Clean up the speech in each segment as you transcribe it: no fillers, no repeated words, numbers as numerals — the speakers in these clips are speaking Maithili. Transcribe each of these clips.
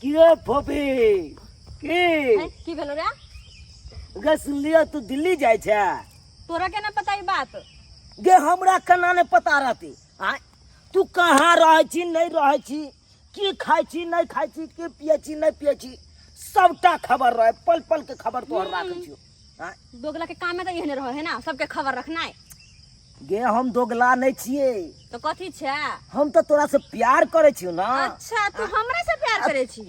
की रे फोफी की हैं, की भेलो रे गे सुनलियो तू दिल्ली जाइ छै तोरा केना पता ई बात गे हमरा केना नहि पता रहती आँय तू कहाँ रहै छी नहि रहै छी की खाइ छी नहि खाइ छी की पियै छी नहि पियै छी सबटा खबर रहे पल पल के खबर तोहर राखै छियौ आँय दोगला के काम में तो एहने रहे है ना सबके खबर रखनाइ गे हम दोगला नहि छियै तो कथी छै हम तऽ तोरा से प्यार करै छियौ ना अच्छा तू हमरा से प्यार करे छी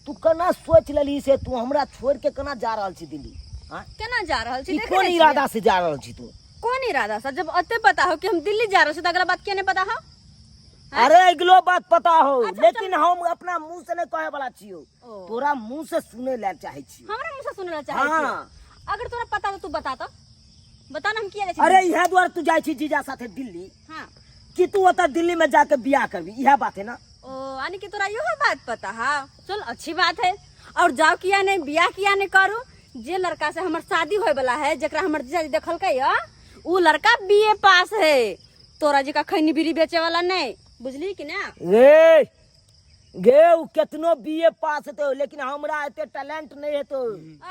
तू केना सोच लेलही से तू हमरा छोड़ के केना जा रहल छी दिल्ली आँय? केना जा रहल छी ई देखे कोन नहि छियै? इरादा से जा रहल छी तू कोन इरादा से जब अते पता हो कि हम दिल्ली जा रहल छी तो अगला बात के नहीं पता हो अरे अगलो बात पता हो अच्छा, लेकिन हम अपना मुंह से नहीं कहे वाला छियो ओ। तोरा मुंह से सुने ला चाहे छियो हमरा मुंह से सुने ला चाहे हाँ। छी अगर तोरा पता हो तो तू बता तो बता ना हम किया जाइ छी अरे इहे दुआरे तू जाइ छी जीजा साथे दिल्ली हाँ कि तू ओतऽ दिल्ली में जाके बियाह करबी इहे बात है ना ओ यानी कि तोरा इहो बात पता है चल अच्छी बात है और जाओ किया नहीं बियाह किया नहीं करू जे लड़का से हमर शादी होए वाला है जकरा हमर जीजाजी देखलकै या उ लड़का बीए पास है तोरा जी का खैनी बीड़ी बेचे वाला नहीं बुझली कि ना रे गे उ केतनो बीए पास हेतौ लेकिन हमरा एते टैलेंट नहीं हेतौ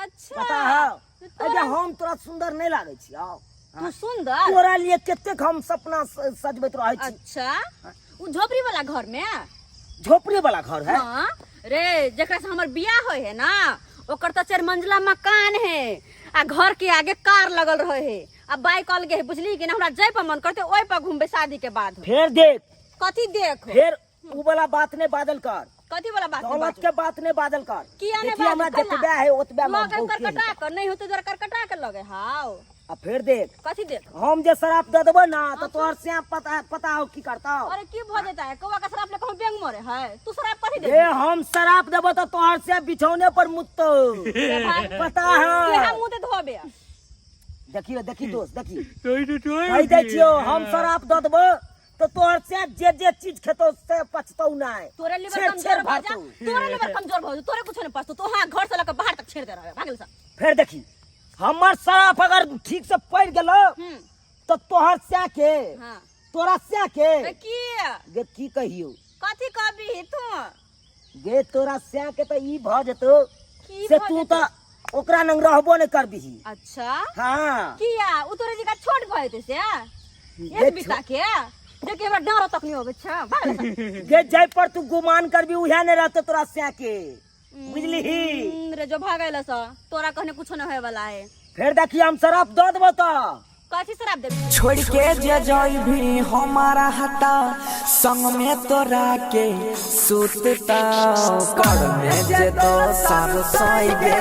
अच्छा पता है तो तोरा- अरे हम तोरा सुंदर नहीं लागै छी आओ तू सुंदर तोरा लिए कतेक हम सपना सजबैत रहै छी अच्छा उ झोपड़ी वाला घर में झोपड़ी वाला घर है हाँ रे जकरा से हमर बियाह होय है ना ओकर तो चार मंजिला मकान है आ घर के आगे कार लगल रहे है आ बाइक अलगे है बुझली कि ना हमरा जाय पर मन करते ओहि पर घूमबे शादी के बाद फेर देख कथी देख फेर उ वाला बात नहीं बादल कर कथी वाला बात नहीं दौलत बाजू? के बात नहीं बादल कर किया नहीं देखिए हमरा बाजू? जतबे है ओतबे में लगे बहुत करकटा के नहीं होते जरा करकटा के लगे हाव आ फिर देख कथी देख हम जे शराब दे देबो ना तो तोहर से पता पता हो की करता अरे की भ जेता है कौवा का शराब ले कहूं बेंग मरे है तू शराब कथी दे ए हम शराब देबो तो तोहर से बिछौने पर मुत्तो पता है हम मुंह ते धोबे देखियो देखी दोस्त देखी कहि दै छियौ हम शराब दऽ देबो तो तोहर से जे जे चीज खेतो से पचतौ नहि तोरे लिवर छेड़ कमजोर छेड़ भ जा भरतौ तोरे लिवर कमजोर भ जा तोरे कुछो नहीं पचतो तो हां घर से लके बाहर तक छेड़ दे रहे भागल सा फेर देखी हमर शराब अगर ठीक से पड़ि गेलो तो तोहर से के हां तोरा से के तो की गे की कहियो कथी कहबी तू गे तोरा से के तो ई भ जेतो की से भ तू जेतौ? तो ओकरा नंग रहबो नहीं करबिही अच्छा हाँ किया उ तोरे जी का छोट भए ते से गे एक बिता के जे कि हमरा डर तक नहीं होबे छै भागल सा। गे जाय पर तू गुमान करबी उहे नहीं रहतो तोरा से के बुझलिही रे जो भागल सा तोरा कहने कुछो न होए वाला है फेर देखी हम शराब दऽ देबो तो कथी शराब देबी छोड़ के जे जइभी हमारा हता संग में तोरा के सुतता कर में जे दोसर सइबे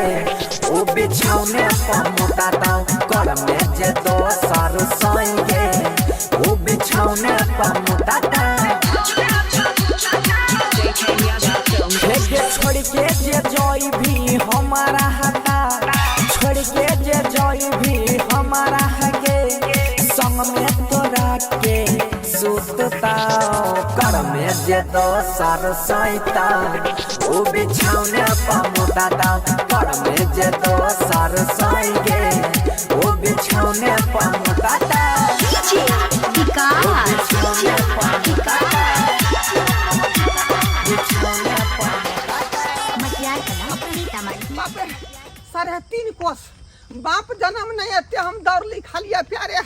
ओ बिछौने पर मोटाता कर में जे दोसर सइबे ओ बिछौने पर मोटाता हे छोड़ के जे जइभी हमारा हता छोड़ के जे जइभी हमारा हके संग में तोरा के सुतता कर में जे दोसर सैता ओ बिछौने पर मोटाता कर में जे दोसर सैगे ओ बिछौने पर मोटाता बिछौने पर मोटाता बिछौने पर बाप रे 3.5 कोस बाप जन्म नहीं एते हम दौड़ली खालिए प्यारे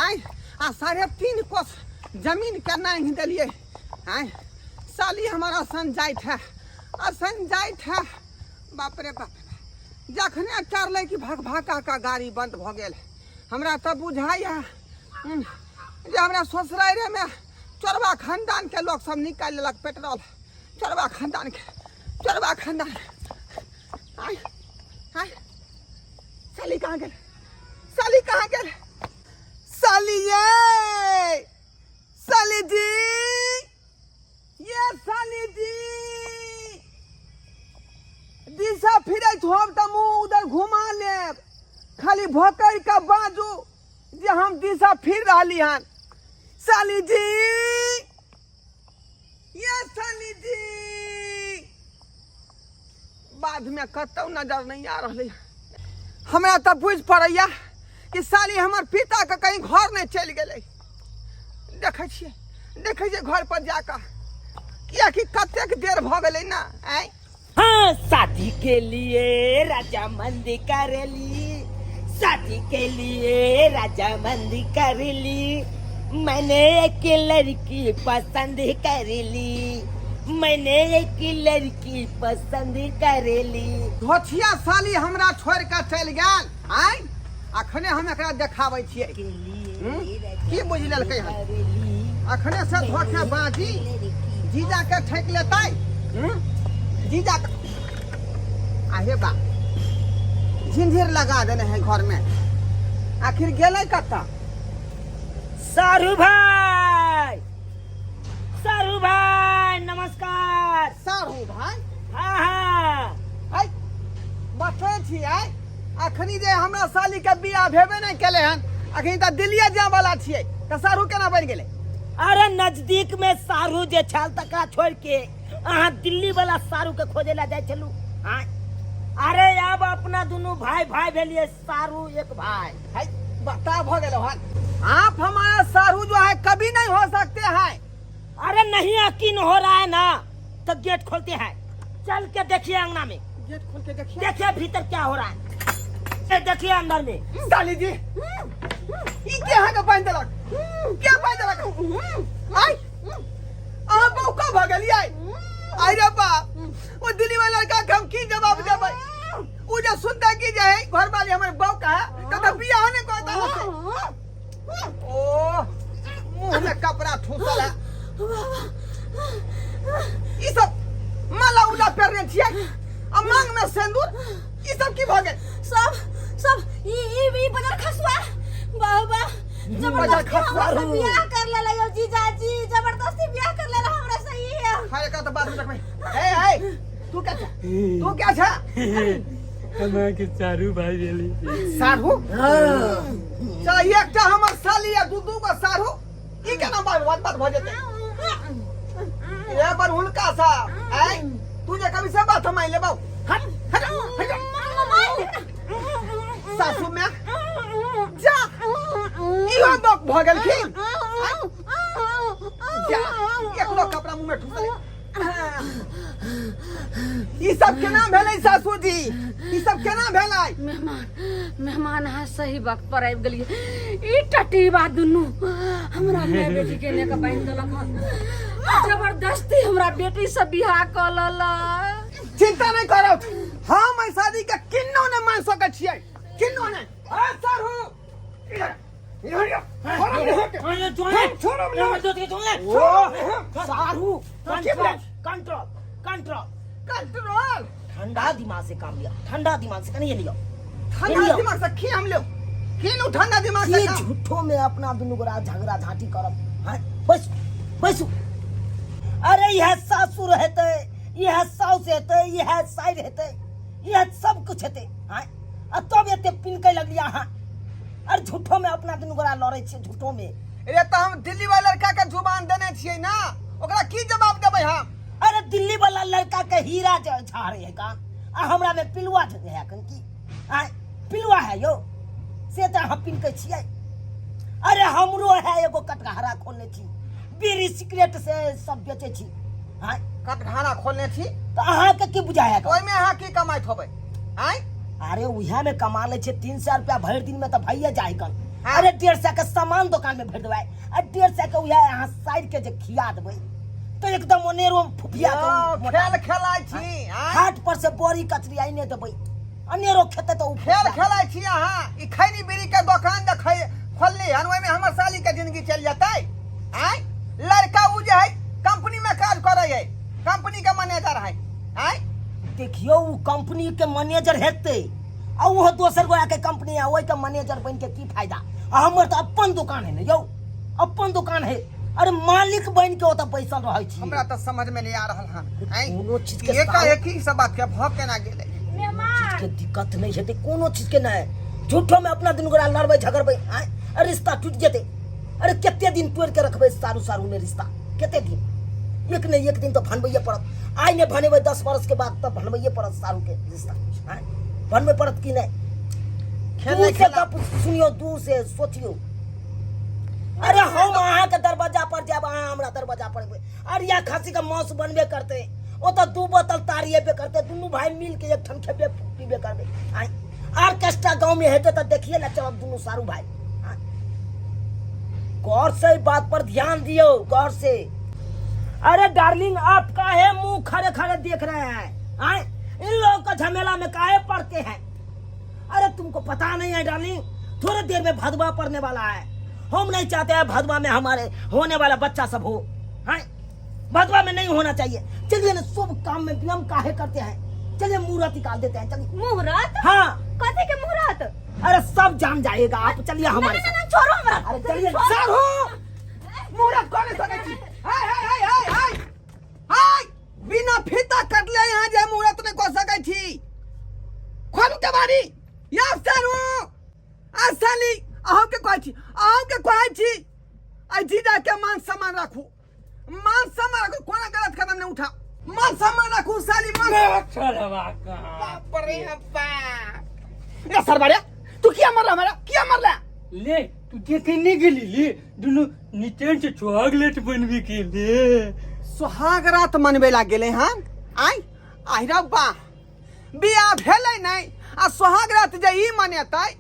आय आ 3.5 कोस जमीन के नहीं देलिए आय साली हमर असन जाइत है असन जाइत है बाप रे बाप जखने चढ़लै कि भक भका का गाड़ी बंद भऽ गेल हमरा तऽ बुझाइए जे हमरा ससुरारिमे चोरबा खानदान के लोग सब निकालि लेलक पेट्रोल चोरबा खानदान के चोरबा खानदान आय आय साली कहाँ गेल साली कहाँ गेल साली ये साली जी ये साली जी दिशा फिरैत होब तऽ मुँह उधर घुमा लेब खाली भोकरि कऽ बाजू जे हम दिशा फिर रहली हन साली जी ये साली जी बाधमे कतौ नजर नहि आ रहलै हमरा तऽ बुझि पड़ैया कि साली हमर पिताके कहीं घर नहि चलि गेलै देखै छियै देखै छियै घर पर जाकऽ कियाकि कतेक देर भऽ गेलै ने आँय। हाँ, शादी के लिए रजामंदी कर ली, शादी के लिए रजामंदी कर ली, मैंने एक लड़की पसंद कर ली, मैंने एक लड़की पसंद कर ली। धोछिया साली हमरा छोड़ के चलि गेल आँय। अखने हम एकरा देखाबै छियै। के लिए की बुझि लेलकै हन? कर ली, अखने से धोखा बाजी जीजा के ठकि लेतै। जीजा के आहे बा झिंझिर लगा देने है घर में। आखिर गेलै कतऽ? सारू भाई, सारू भाई नमस्कार। सारू भाई? हाँ हाँ। है बतै छी आइ अखनी जे हमरा साली के बियाह भेबे नहि केलै हन, अखनी तऽ दिल्लीए जाय वाला छियै, तऽ सारू केना बनि गेलै? अरे नजदीक में सारू जे छल तकरा छोड़ के अहाँ दिल्ली वाला सारू के खोजे ला जाइ छलू। हाँ? अरे अब अपना दुनू भाई भाई भेलिए, सारू एक भाई। है बता भ गेलो हन। आप हमारा सारू जो है कभी नहीं हो सकते हैं। अरे नहीं यकीन हो रहा है ना तो गेट खोलते हैं, चल के देखिए अंगना में। गेट खोल के देखिए, देखिए भीतर क्या हो रहा है, ए, देखिए अंदर में। साली जी ई के अहाँ के बांधि देलक? के बांधि देलक? आइ अहाँ बौका भऽ गेलियै। आइ रे बाप, ओ दिल्ली वाला लड़का के हम की जवाब देबै? उ जे सुनता की जे है घर वाली हमर बौका है त बियाह नहि करता। ओ मुंह में कपड़ा ठूसल है, ई सब माला उला पहिरने छियै आ मांग में सिंदूर, ई सब की भऽ गेल? सब सब ई ई ई बजर खसुआ वाह वाह, जबरदस्ती हमरा से बियाह कर लेला यौ जीजाजी, जबरदस्ती बियाह कर लेला हमरा से ई है। हाँ एकरा तऽ बाद में देखबै। हे हे तू क्या छा? तू क्या छा? हमरा के चारू भाई भेली। साढ़ू? चल एकटा हमर साली आ दू दू गो साढ़ू, ई केना बात बात बात भऽ जेतै? ए पर हुनका सा आय तू जे कभी से बात हम लेबौ। हट हट हट सासू में जा, इहो बक भऽ गेलखिन। जा एकरो कपड़ा मुंह में ठुसले। ई सब केना भेलै सासू जी? ई सब केना भेलै? मेहमान मेहमान अहाँ सही वक्त पर आबि गेलियै। ई टटीबा दुनू हमरा माय बेटी के लेके बान्हि देलक हन, जबरदस्ती हमरा बेटी से बियाह कऽ लेलक। चिंता नहीं करो, हम एहि शादी के किन्नो नहीं मान सकै छियै, किन्नो नहीं। आ सारू इधर इधर इधर, सारू कंट्रोल कंट्रोल कंट्रोल। ठंडा दिमाग से काम लिया, ठंडा दिमाग से कनी लियो। ठंडा दिमाग से की हम लियो? की ठंडा दिमाग से की झूठो में अपना दुनू गोरा झगड़ा झांटी करब? हैं बैसू बैसू। अरे यह सासुर हेतै, यह साउस हेतै, यह साइर हेतै, यह सब कुछ हेतै। हैं आ तब एते पिनकै लगलियै अहाँ? अरे झूठो में अपना दुनू गोरा लड़ै छियै झूठो में। रे तऽ हम दिल्ली वाला लड़का के जुबान देने छियै ना, ओकरा की जवाब देबै हम? अरे दिल्ली वाला लड़का के हीरा झाड़े है का, आ हमरा में पिलुआ है कन की? आय पिलुआ है यो से तऽ अहाँ पिनकै छियै। अरे हमरो है एगो कटघरा खोलने छी, बीड़ी सिगरेट से सब बेचै छी। आय कटघरा खोलने छी तऽ अहाँके की बुझाय है? ओहिमे अहाँ की कमाइत होबै? आय अरे उहे में कमा लै छै 300 रुपया भरि दिन में तऽ भइए जाइ कन। हाँ। अरे 150 के सामान दुकान में भरि देबै आ 150 के उहे अहाँ साइड के जे खिया देबै तऽ एकदम ओनेरो फुफिया के यौ, मोटा। खेल खेलाइ छी आँय? हाट पर से बड़ी कचरी आइने देबै, अनेरो खेतै तऽ ओ खेल खेलाइ छी अहाँ। ई खैनी बीड़ी के दोकान जे खोलली हन ओहिमे हमर साली के जिंदगी चलि जेतै? आँय लड़का उ जे है कंपनी में काज करै है, कंपनी के मैनेजर है। आँय देखियौ उ कंपनी के मैनेजर हेतै आ ओहो दोसर गोरा के कंपनी है, ओहि के मैनेजर बनि के की फायदा? आ हमर तऽ अपन दुकान है ने यौ, अपन दुकान है। अरे मालिक बनि के ओतऽ बैसल रहै छी। हमरा तऽ समझ में नहीं आ रहल हन। आँय कोनो चीज के एकाएक ई सब बात के भऽ केना गेलै? मेहमान के दिक्कत नहीं हेतै, कोनो चीज के नहीं। झूठो में अपना दुनू गोरा लड़बै झगड़बै, आँय अरे रिश्ता टूटि जेतै। अरे कते दिन तोड़ि के रखबै सारू सारू में रिश्ता? कते दिन? एक ने एक दिन तऽ भनबैये पड़त। आइ नहि भनेबै 10 बरस के बाद तऽ भनबैये पड़त सारू के रिश्ता। आँय बनबै पड़त कि नहि? खेल दूर से खेला। गप सुनियो, दूर से सोचियो। अरे हम अहाँके दरवाजा दरवाजा पर जायब, अहाँ हमरा दरवाजा पर एबै। अरिया खस्सी के मांस बनबे करतै, ओतऽ 2 बोतल तारी एबे करतै, दुनू भाई मिल के एक ठाम खेबे पीबे करबै। आँय, ऑर्केस्ट्रा गाँव में हेतै तऽ देखिए ने चलब दुनू सारू भाई। आँय, गौर से बात पर ध्यान दियो, गौर से। अरे डार्लिंग, आप काहे मुंह खड़े खड़े देख रहे हैं? आए, इन लोगों का झमेला में काहे पड़ते हैं? अरे तुमको पता नहीं है डार्लिंग, थोड़ी देर में भदवा पड़ने वाला है। हम नहीं चाहते हैं भदवा में हमारे होने वाला बच्चा सब हो। हाँ, भदवा में नहीं होना चाहिए। चलिए ना, शुभ काम में विलम्ब काहे करते हैं? चलिए मुहूर्त निकाल देते हैं, चलिए। मुहूर्त? हाँ। कथी के मुहूर्त? अरे सब जान जाएगा, आप चलिए हमारे ना, ना, ना, छोड़ो हमरा। अरे चलिए। सारू, मुहूर्त कौन सकै छी? हाय हाय हाय हाय हाय हाय, बिना फीता कटले यहाँ जे मुहूर्त नहीं कऽ सकै छी। खोलू केबाड़ी। यौ सारू, आ साली, अहूँके कहै छी, अहूँके कहै छी, एहि जीजा के मान सम्मान राखू, मान सम्मान राखू, कोनो गलत कदम नहीं उठाओ, मान सम्मान राखू साली, मान। बाप रे बाप, ए सरबारे, तू किया मरला हमरा? किया मरला? ले तू देखे नहीं गेली? ले दुनू नीचे से चॉकलेट बनबी के ले। सुहाग रात मनबे ला गेले हन। आइ आइ रब्बा, बियाह भेलै नहि आ सुहाग रात जे ई मनेतै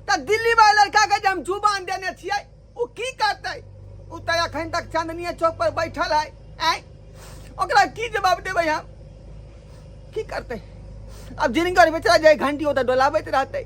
तऽ दिल्ली वाला लड़का के जे हम जुबान देने छियै ओ की करतै? ओ तऽ एखन तक चांदनीये चौक पर बैठल है। आँय, ओकरा की जवाब देबै हम? की करतै अब? जिनकर बेचारा जे घंटी ओतऽ डोलाबैत रहतै।